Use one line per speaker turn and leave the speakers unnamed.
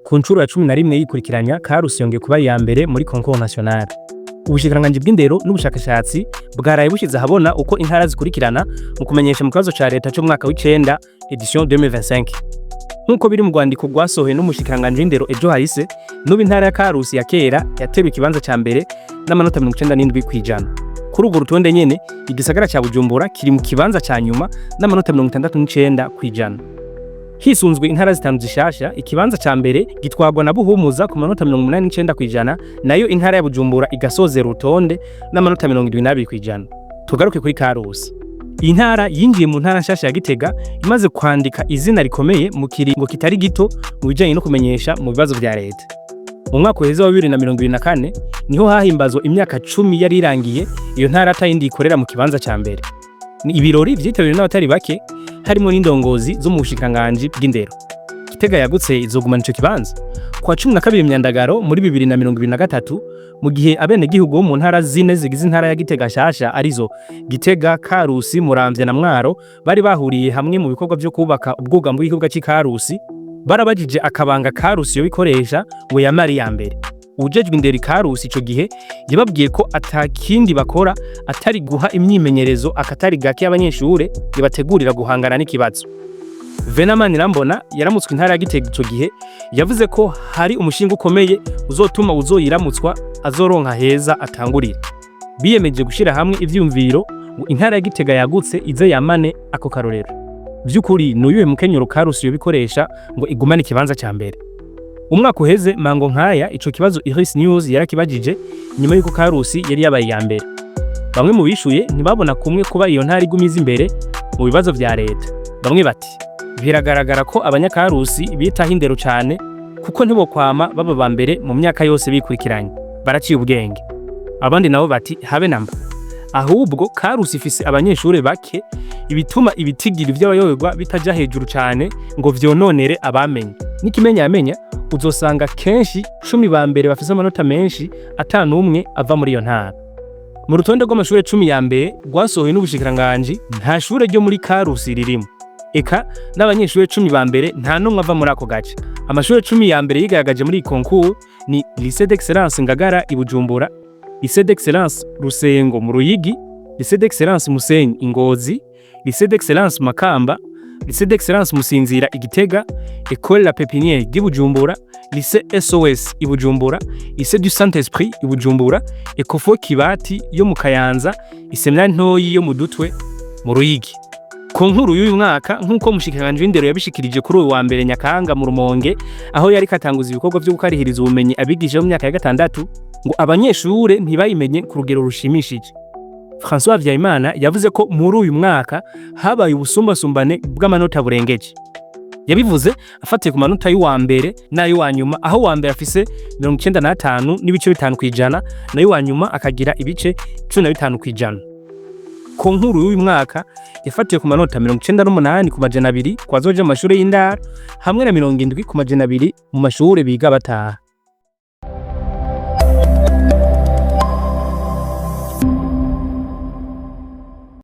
Ku nshuro ya 11 yikurikiranya, Karusi yongeye kuba iya mbere muri concours national. Ubushikiranganji bw'indero n'ubushakashatsi bwaraye bushize ahabona uko intara zikurikirana mu kumenyesha mu kibazo ca leta c'umwaka w'icenda, édition 2025. Nk'uko biri mu rwandiko rwasohowe n'umushikiranganji w'indero ejo hahise, n'ubu intara ya Karusi ya kera yateruye ikibanza ca mbere n'amanota 97%. Kuri urwo rutonde nyene, igisagara ca Bujumbura kiri mu kibanza ca nyuma n'amanota 69%. Hisunzwe intara zitanu zishasha, ikibanza ca mbere gitwarwa na Buhumuza ku manota 89%, nayo intara ya Bujumbura igasozera urutonde n'amanota 72%. Tugaruke kuri Karusi. Iyi ntara yinjiye mu ntara nshasha ya Gitega imaze kwandika izina rikomeye mu kiringo kitari gito mu bijanye no kumenyesha mu bibazo vya leta. Mu mwaka uheze wa 2024 niho hahimbazwa imyaka 10 yari irangiye iyo ntara atayindi ikorera mu kibanza ca mbere. Ni ibirori vyitabiriwe n'abatari bake, harimo n'indongozi zo mu bushikiranganji bw'indero. Gitega yagutse izogumana ico kibanza? Kwa 12 Myandagaro muri 2023, mu gihe abenegihugu bo mu ntara zine zigize intara ya Gitega shasha, arizo Gitega, Karusi, Muramvya na Mwaro, bari bahuriye hamwe mu bikorwa vyo kubaka ubwugamo bw'ikibuga c'i Karusi, barabajije akabanga Karusi yo bikoresha ngo yamare iya mbere. Uwujejwe indero i Karusi ico gihe yababwiye ko ata kindi bakora atari guha imyimenyerezo akatari gake abanyeshure yabategurira guhangana n'ikibazo. Venamani Irambona yaramutswe intara ya Gitega ico gihe yavuze ko hari umushinga ukomeye uzotuma uzoyiramutswa azoronka heza atangurira. Biyemeje gushira hamwe ivyiyumviro ngo intara ya Gitega yagutse ize yamane ako karorero. Vy'ukuri, n'uyuhe mukenyero Karusi yobikoresha ngo igumane ikibanza ca mbere? Umwaka uheze mango nkaya, ico kibazo Iris News yarakibajije nyuma yuko Karusi yari yabaye iya mbere. Bamwe mu bishuye ntibabona kumwe kuba iyo ntara igumiza imbere mu bibazo vya leta. Bamwe bati: "Biragaragara ko abanyakarusi bitaho indero cane, kuko ntibokwama baba ba mbere mu myaka yose bikurikiranye, baraciye ubwenge." Abandi nabo bati: "Habe namba, ahubwo Karusi ifise abanyeshure bake, ibituma ibitigiri vy'abayoberwa bitaja hejuru cane ngo vyononere abamenye. N'ikimenyamenya, uzosanga kenshi 10 ba mbere bafise amanota menshi ata n'umwe ava muri iyo ntara." Mu rutonde rw'amashure 10 ya mbere rwasohowe n'ubushikiranganji, nta shure ryo muri Karusi ririmo. Eka n'abanyeshure 10 ba mbere nta n'umwe ava muri ako gace. Amashure 10 ya mbere yigaragaje muri iyi concours ni Lycée d'Excellence Ngagara i Bujumbura, Lycée d'Excellence Rusengo mu Ruyigi, Lycée d'Excellence Musenyi i Ngozi, Lycée d'Excellence Makamba, Lycée d'Excellence Musinzira i Gitega, École La Pépinière ry'i Bujumbura, Lycée SOS i Bujumbura, Lycée du Saint-Esprit i Bujumbura, Ecofo Kibati yo mu Kayanza, Iseminari ntoyi yo mu Dutwe mu Ruyigi. Ku nkuru y'uyu mwaka, nk'uko umushikiranganji w'indero yabishikirije kuri uyu wa mbere Nyakanga mu Rumonge, aho yari katanguza ibikorwa vyo gukarihiriza ubumenyi abigisha bo mu myaka ya gatandatu, ngo abanyeshure ntibayimenye ku rugero rushimishije. François Habyarimana yavuze ko muri uyu mwaka habaye ubusumbasumbane bw'amanota burengeje. Yabivuze afatiye ku manota y'uwa mbere n'ay'uwa nyuma, aho uwa mbere afise 95.5%, nayo uwa nyuma akagira ibice 15%. Ku nkuru y'uyu mwaka yafatiye ku manota 98 ku 200 ku bazoja mu mashure y'indaro, hamwe na 70 ku 200 mu mashure biga bataha.